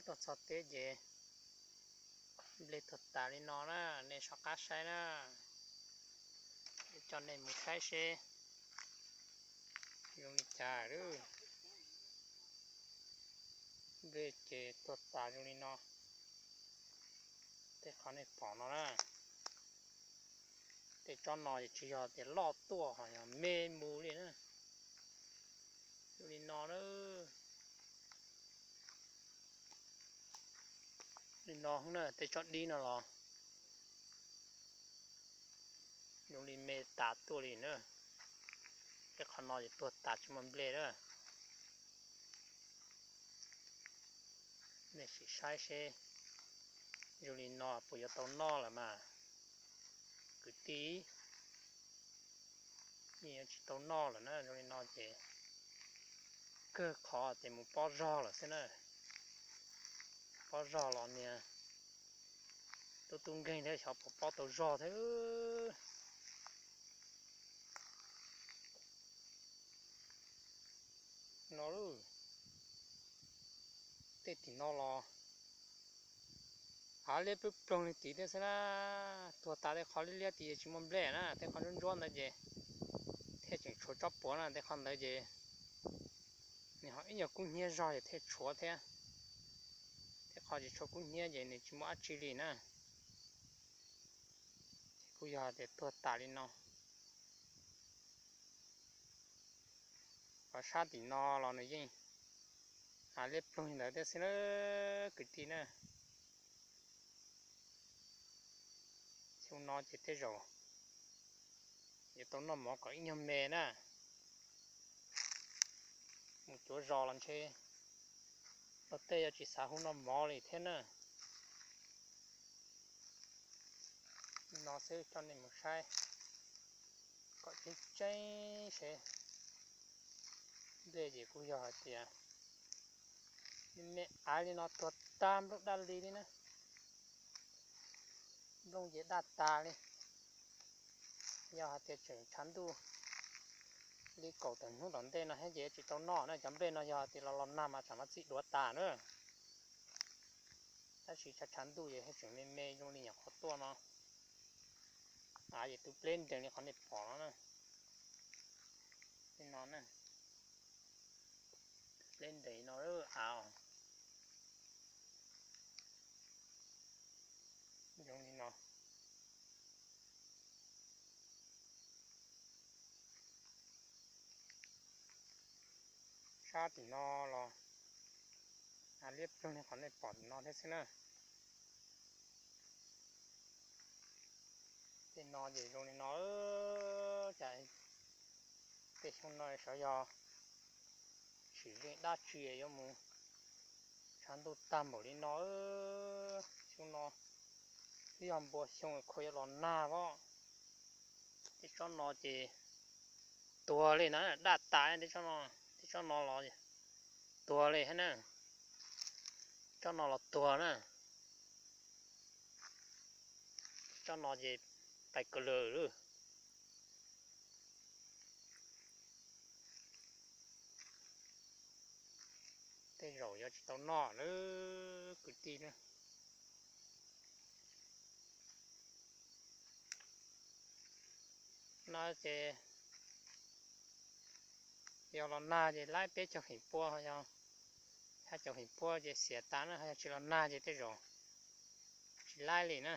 Tuaj txog teb ces nplej tuag tas li no na, nej soj qab saib na. Coj nej mus saib seb zoo li cas lawm. Nplej ces tuag tas zoo li no. Tej qhov nej pom no na, tej tsob no es tsis yog tias loj tuaj ho yog me mus li na. Zoo li no na. Li no na, tej tsob dib no los zoo li me tas tuaj li na. Tej qhov no ces tuag tas tsis muaj nplej na. Nej sim saib seb zoo li no puas yuav tau noj lawm mas kwv tij. Yeej yuav tsis tau noj lawm na, zoo li no ces kawg qhov ces mus pob zog lawm xwb na. Pob zog los niag tub tub nkeeg thiab xyov puas pob tau zog thiab. No, tej tim no los av liab ploog ploog li tid thiab xwb na. Tuag tas tej qhov liab liab tid tsis muaj nplej na, tej qhov ntsuab ntsuab ntawd ces thiaj tseem tshuav tsob puav na, tej qhov ntawd ces nws ho ib nyuag kub hnyiab zog ces thiaj tshuav thiab. Tej qhov tsis tshua kub hnyiab ces nws tsis muaj dab tsi li na. Ces kuj yog tias tuag tas li no. Qhov sab tim no los nws yeej av liab ploog li ntawd thiab xwb na kwv tij na. Xyoo no ces tej zaum yuav tau noj mov kom ib nyuag me na. Mus cuav zos los ntshe luag tej yuav tsis xav hu noj mov li thiab na. No xwb coj nej mus saib kom tseeb tseeb seb nplej ces kuj yog hais tias me me aiv li no tuag tag nplooj daj li li na. Nplooj ces daj tas li. Yog hais tias tseem tshav ntuj li kaum tawm hnub tom ntej no thiab ces tsis tau noj na, cov nplej no yog hais tias los los nag mas tsam no txij duav tas na. Tab sis tshav tshav ntuj ces thiaj tseem me me zoo li nyuam qhuav tuaj no. Av ces tu pleb nrees li qhov nej pom no na. Li no na, tu pleb nrees no av zoo li no. Sab tim no los av liab ploog li qhov nej pom tim no thiab xwb na. Tej no ces zoo li no, cas tej xyoo no xyov yog sim zeej dab tsi yuav mus tshav ntuj tag npaum li no. Xyoo no twb yog npua xyoo khuav yuav los nag os. Tej tsob no ces tuag li na, daj tas tej tsob no, tej tsob no los tuag li thiab na. Tsob no los tuag na. Tsob no ces pais kaw lawm. Tej zaum yuav tsis tau noj lawm kwv tij na. No ces yog los nag ces laib peb caug feem pua, ho yog xya caum feem pua ces xiam tas na, ho yog tsis los nag ces tej zaum tsis laib li na.